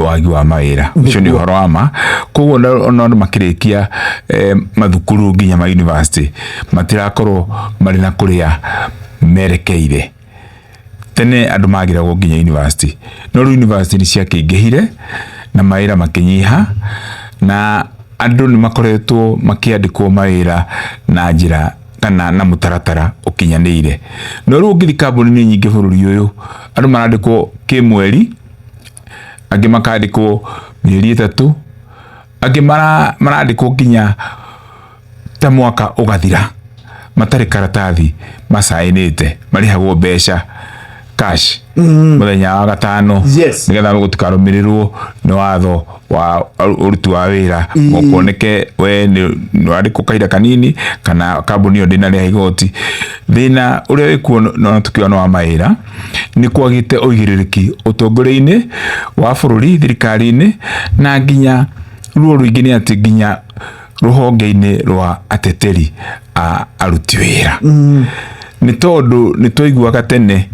Wagi wa mawĩra ũcio nĩ ũhoro wa ma. Koguo ona andũ makĩrĩkia mathukuru nginya ma university matirakorwo marĩ na kũrĩa merekeire. Tene andũ magĩragwo nginya university, no rĩu university nĩ ciakĩingĩhire na mawĩra makĩnyiha, na andũ nĩ makoretwo makĩandĩkwo mawĩra na njĩra kana na mũtaratara ũkinyanĩire. No rĩu ũngĩthiĩ kambuni-inĩ nyingĩ bũrũri ũyũ, andũ marandĩkwo kĩmweri, angĩ makandĩkwo mĩeri 3, angĩ marandĩkwo nginya ta mwaka ũgathira matarĩ karatathi macainĩte, marĩhagwo mbeca cash mũthenya wa gatano, nĩgetha gũtikarũmĩrĩrwo nĩ watho wa ũruti wa wĩra, kuoneke we nĩ wandĩkwo kahinda kanini kana kambuni ĩyo ndĩnarĩha igoti. Thĩna ũrĩa wĩkuo no tũkiuga nĩ wa mawĩra, nĩ kwagĩte ũigĩrĩrĩki ũtongoria-inĩ wa bũrũri, thirikari-inĩ, na nginya ruo rũingĩ nĩ atĩ nginya rũhonge-inĩ rwa ateteri a aruti wĩra, nĩ tondũ nĩ twaiguaga tene,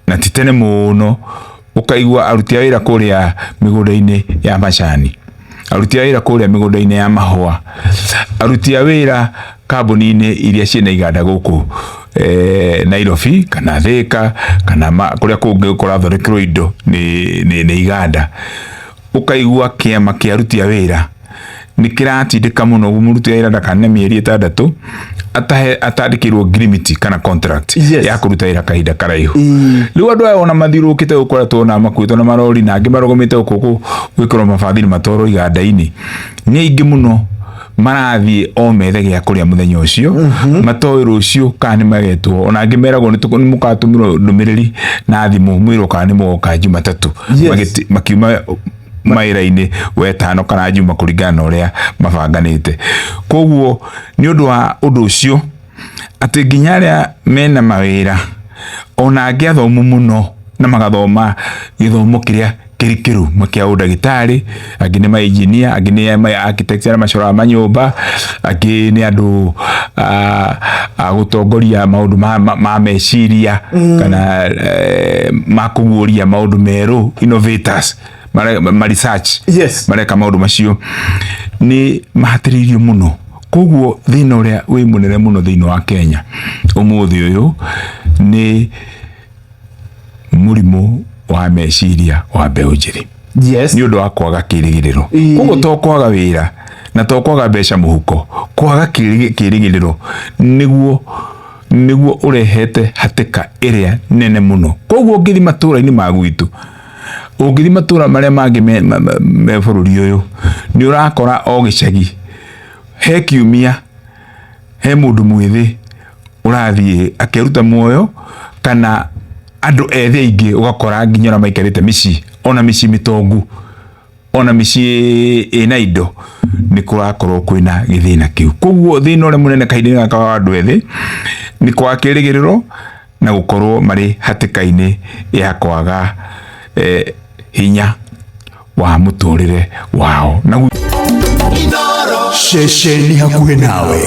na ti tene mũno, ũkaigua aruti a wĩra kũrĩa mĩgũnda-inĩ ya macani, aruti a wĩra kũrĩa mĩgũnda-inĩ ya mahũa, aruti a wĩra kambuni-inĩ iria ciĩna iganda gũkũ Nairobi kana Thĩka kana kũrĩa kũngĩ kũrathondekerwo indo nĩ iganda. Ũkaigua kĩama kĩa aruti a wĩra nĩ kĩratindĩka mũno mũruti wa wĩra ndakane mĩeri 6 atandĩkĩirwo ngirimiti kana contract ya kũruta wĩra kahinda karaihu. Rĩu andũ aya ona mathiũrũrũkĩte gũkoretwo na makuĩtwo na marori na angĩ marũgamĩte gũkũ gwĩkĩrwo mabathiri matwarwo iganda-inĩ nĩ aingĩ mũno, marathiĩ o methe gĩa kũrĩa mũthenya ũcio, matoĩ rũciũ kana nĩ magetwo. Ona angĩ meragwo nĩ mũgatũmĩrwo ndũmĩrĩri na thimũ mwĩrwo kana nĩ mũgoka Jumatatũ. Makiuma mawĩra-inĩ wetano kana Juma kũringana na ũrĩa mabanganĩte. Koguo nĩ ũndũ wa ũndũ ũcio atĩ nginya arĩa mena mawĩra, ona angĩ athomu mũno na magathoma gĩthomo kĩrĩa kĩrikĩru kĩa ũndagĩtarĩ, angĩ nĩ ma engineer, angĩ nĩ ma architect arĩa macoraga manyũmba, angĩ nĩ andũ a gũtongoria maũndũ ma meciria kana ma kũguũria maũndũ merũ, innovators, ma research, mareka maũndũ macio, nĩ mahatĩrĩirio mũno. Koguo thĩna ũrĩa wĩ mũnene mũno thĩinĩ wa Kenya ũmũthĩ ũyũ nĩ mũrimũ wa meciria wa mbeũ njĩthĩ nĩ ũndũ wa kwaga kĩrĩgĩrĩro. Koguo to kwaga wĩra na to kwaga mbeca mũhuko, kwaga kĩrĩgĩrĩro nĩguo ũrehete hatĩka ĩrĩa nene mũno. Koguo ũngĩthiĩ matũra-inĩ ma gwitũ, ũngĩthiĩ matũra marĩa mangĩ me bũrũri ũyũ, nĩ ũrakora o gĩcagi he kiumia he mũndũ mwĩthĩ ũrathiĩ akeruta muoyo, kana andũ ethĩ aingĩ ũgakora nginya ũrĩa maikarĩte mĩciĩ, ona mĩciĩ mĩtongu, ona mĩciĩ ĩna indo, nĩ kũrakorwo kwĩna gĩthĩna kĩu. Koguo thĩna ũrĩa mũnene kahinda-inĩ gaka wa andũ ethĩ nĩ kwaga kĩrĩgĩrĩro na gũkorwo marĩ hatĩka-inĩ ya kwaga hinya wa mũtũrĩre wao. Ceceni hakuhĩ nawe.